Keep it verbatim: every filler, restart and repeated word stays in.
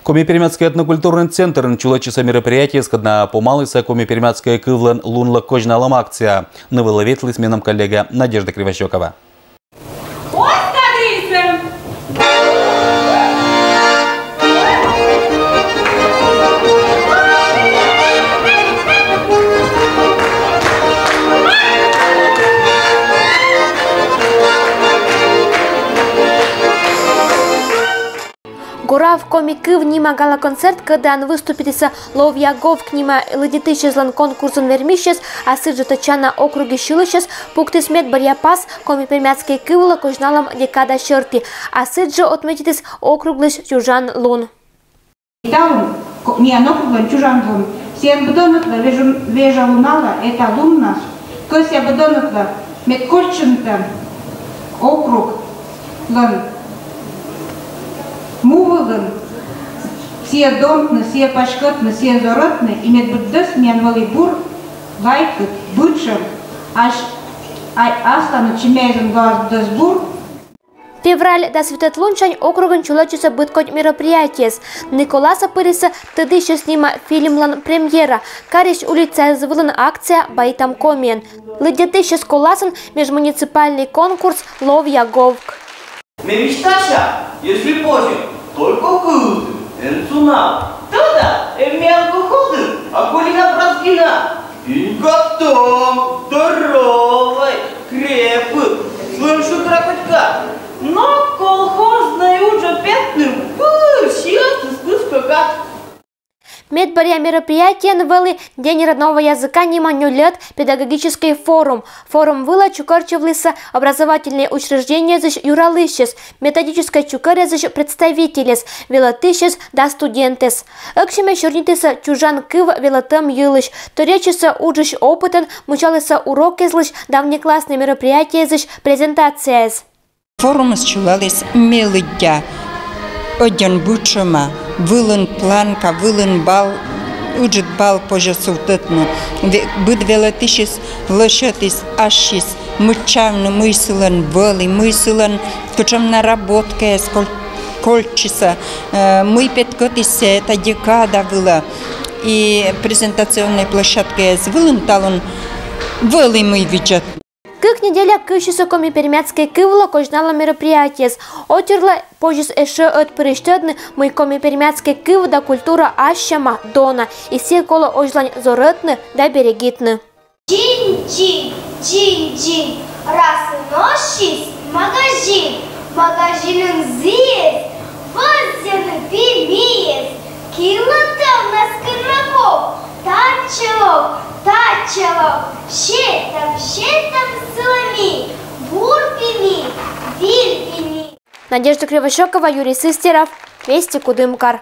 Коми-Пермяцкӧй этнокультурнӧй центрын чулӧмтчисӧ мероприятиеыс, кӧдна помалісӧ коми-пермяцкӧй кывлӧн лунлы козьналӧм акция. Ны вылӧ ветліс менам коллега Надежда Кривощёкова. «Горав коми кыв» нима гала-концерт, кӧдыан выступитісӧ «Ловъя говк» нима лыддьӧдысьлӧн конкурсын вермысьӧс, а сідзжӧ Татчана округысь йылысьӧс пуктіс медбӧръя пас коми-пермяцкӧй кывлы козьналӧм декада сьӧрті, а сідзжӧ отметитіс округлысь чужан лун. Талун ко-, миян округлӧн чужан лун. Сійӧн быдӧнлы вежа, вежа лунала эта луннас кӧсъя быдӧнлы, мед кольччӧмтӧ округлӧн му вылын сійӧ донтны, сійӧ паськӧдны, сійӧ зорӧтны, и мед быдӧс миян вӧлі бур, лайкыд, бытшӧм, ась, а, асланыд Семьяэзлӧн вылас быдӧс бур. Февраль дас витӧд лунсянь округын чулӧмтчисӧ быдкодь мероприятиеяс. Ны коласӧ пырисӧ «Тыдысьыс» нима фильмлӧн премьера, «Карысь улицаыс» вылын акция «Баитам комиӧн». Лыддьӧдысьӧс коласын межмуниципальнӧй конкурс «Ловъя говк». Ме висьтася, если позьӧ, только кывлы эн сунав. Тӧда, эм миян колхозын Акулина Прасгина. Пинь кад том, здоровӧй, крепыд, сылӧн шукра кодь кад. Но колхознӧй уджӧ петны выль сиӧтыс кыскӧ кад. Медбӧръя мероприятиеын вӧлі «День родного языка» нима нёльӧд педагогическӧй форум. Форум вылӧ чукӧртчывлісӧ образовательнӧй учреждениеясысь юралысьӧс, методическӧй чукӧръясысь представительӧс, велӧтысьӧс да студентӧс. Ӧксимӧ сёрнитісӧ чужан кыв велӧтӧм йылысь, торъяччисӧ уджысь опытӧн, мыччалісӧ урокъяслысь да внекласснӧй мероприятиеясысь презентацияяс. Форумыс чулаліс, ме лыддя, ӧдйӧн бытшӧма, вылын планка, вылын балл, ыджыд балл позьӧ сувтӧдны. Ве-, быд велӧтысьыс лӧсьӧдіс ассьыс мыччавны, мый сылӧн вӧлі, мый сылӧн, кутшӧм наработкаяс коль-, кольччисӧ, э, мый петкӧдіс эта декада вылӧ. И презентационнӧй площадкаяс вылын талун вӧлі мый видзӧд. Кык неделя кыссисӧ коми-пермяцкӧй кывлы козьналӧм мероприятиеяс. Отсӧгӧн позис ещӧ ӧтпырысь тӧдны, мый коми-пермяцкӧй кыв да культура ассяма, дона, и сійӧс колӧ озьлань зорӧтны да берегитны. Дзинь-дзинь, дзинь-дзинь, рассӧ носис магазин, магазинын зіис вӧзйӧны пимиыс, кило тӧвнас кынмаков, татчӧ лок, татчӧ лок, сетам, сетам сылы ми, бур пими, виль пими. Надежда Кривощёкова, Юрий Сыстеров, «Вести Кудымкар».